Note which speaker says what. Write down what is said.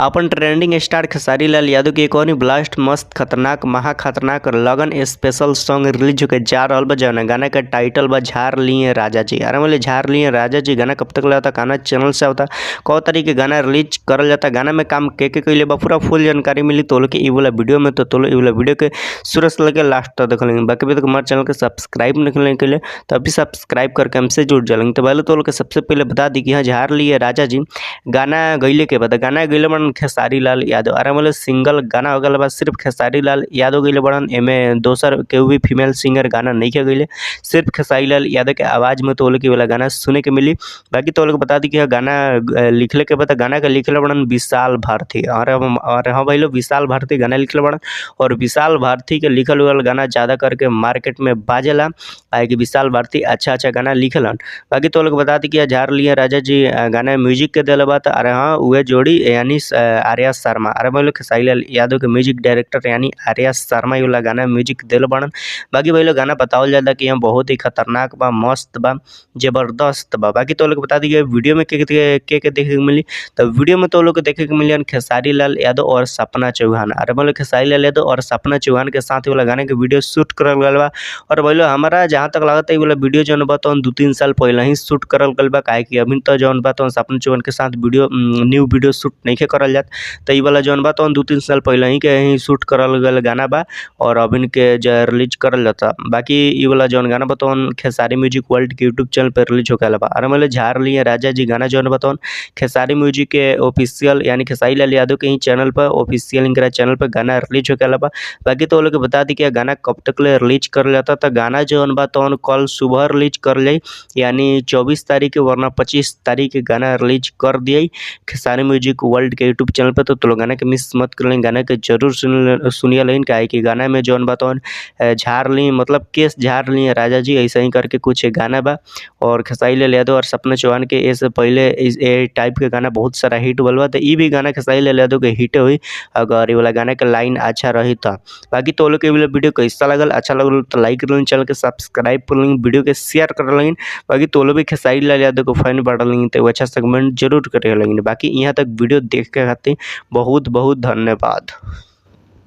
Speaker 1: अपन trending star Khesari Lal Yadav के एक और ब्लास्ट मस्त खतरनाक महाखतरनाक लगन स्पेशल सॉन्ग रिलीज होके जा रहल बा, जौन गाना के टाइटल बा झार लिए राजा जी। अरे बोले झार लिए राजा जी गाना कब तक लगता, गाना चैनल से होता, कौ तारीख के गाना रिलीज करल जाता, गाना में काम के कैले बा, पूरा फुल जानकारी मिली तोल के ई वाला वीडियो में। तो तोलो ई वाला वीडियो के शुरू से लेकर लास्ट तक देख लेंगे। बाकी भी हमारे चैनल के सब्सक्राइब नहीं के लिए तो अभी सब्सक्राइब करके हमसे जुड़ जाएंगे। तो पहले तो सबसे पहले बता दी कि हाँ झार लिए राजा जी गाना गैले के बाद गाना गैले बड़न खेसारी लाल यादव। अरे मतलब सिंगल गाना हो गया सिर्फ खेसारी लाल यादव गैले बड़न, एमे दोसर केहू भी फीमेल सिंगर गाना नहीं के गैले, सिर्फ खेसारी लाल यादव के आवाज़ में तो के वाला गाना सुने के मिली। बाकी तो लोग बता दी कि गाना लिखले के बाद गाना के लिखले बड़न विशाल भारती। और हाँ भाई लोग विशाल भारती गाना लिखले बड़न और विशाल भारती के लिखल हुआ गाना ज़्यादा करके मार्केट में बाजेला, आए कि विशाल भारती अच्छा अच्छा गाना लिखलन। बाकी तो लोग बता दी कि झार लिए राजा जी गाना म्यूजिक के दिल बात। अरे हाँ वह जोड़ी यानी आर्या शर्मा। अरे भाई लोग खेसारी लाल यादव के म्यूजिक डायरेक्टर यानी आर्या शर्मा वाला गाना म्यूजिक दिल बड़न। बाकी भाई लोग गाना बतावल जाता कि हम बहुत ही खतरनाक बा, मस्त बा, जबरदस्त बा। बाकी तो लोग बता दी वीडियो में के के देखे के मिली, तो वीडियो में तो लोग देखे के मिली खेसारी लाल यादव और सपना चौहान। अरे भाई लोग खेसारी लाल यादव और सपना चौहान के साथ वाला गाने के वीडियो शूट करल गल बा। और भाई लोग हमारा जहाँ तक लगता है वाला वीडियो जौन बा तो 2-3 साल पहले ही शूट करल गल बा, काहे कि अभी तो जौन बा तो सपना चौहान के साथ वीडियो न्यू वीडियो शूट नहीं के करल जात। तो ई वाला जौन बा तो 2-3 साल पहले ही के ही शूट करल गल गाना बा और अभी के जो रिलीज करल जाता। बाकी ई वाला जौन गाना बा तो खेसारी म्यूजिक वर्ल्ड के यूट्यूब चैनल पर रिलीज होके बा। अरे मतलब झार लिए राजा जी गाना जौन बा तो खेसारी म्यूजिक के ऑफिशियल यानी खेसारी लाल यादव के ही चैनल पर ऑफिशियल इनका चैनल पर गाना रिलीज होके बा। बाकी तो लोग बता दी कि गाना कब तक ले रिलीज कर जाता, तो गाना जौन बा तो कल सुबह रिलीज कर जाए यानी 24 तारीख के वरना 25 तारीख के गाना रिलीज कर दिए खेसारी म्यूजिक वर्ल्ड के यूट्यूब चैनल पर। तो लोग गाना के मिस मत कर लें, गाना के जरूर सुनिए लें, काहे कि गाना में जौन बा तो झार ली मतलब केस झार ली राजा जी ऐसा ही करके कुछ गाना बा। और खेसारी लाल यादव और सपना चौहान के इससे पहले इस ए टाइप के गाना बहुत सारा हिट हुआ बा, तो ये भी गाना खेसारी लाल यादव के हिट हुई अगर ये वाला गाना के लाइन अच्छा रही तो। बाकी तो लोग के वीडियो कैसा लगल, अच्छा लगल तो लाइक कर लें, चैनल के सब्सक्राइब कर लें, वीडियो के शेयर कर लें। बाकी तो लोग भी खेसारी लाल यादव को फैन बढ़ लें तो अच्छा सेगमेंट जरूर करे लेंगे। बाकी यहाँ तक वीडियो देख के खातिर बहुत बहुत धन्यवाद।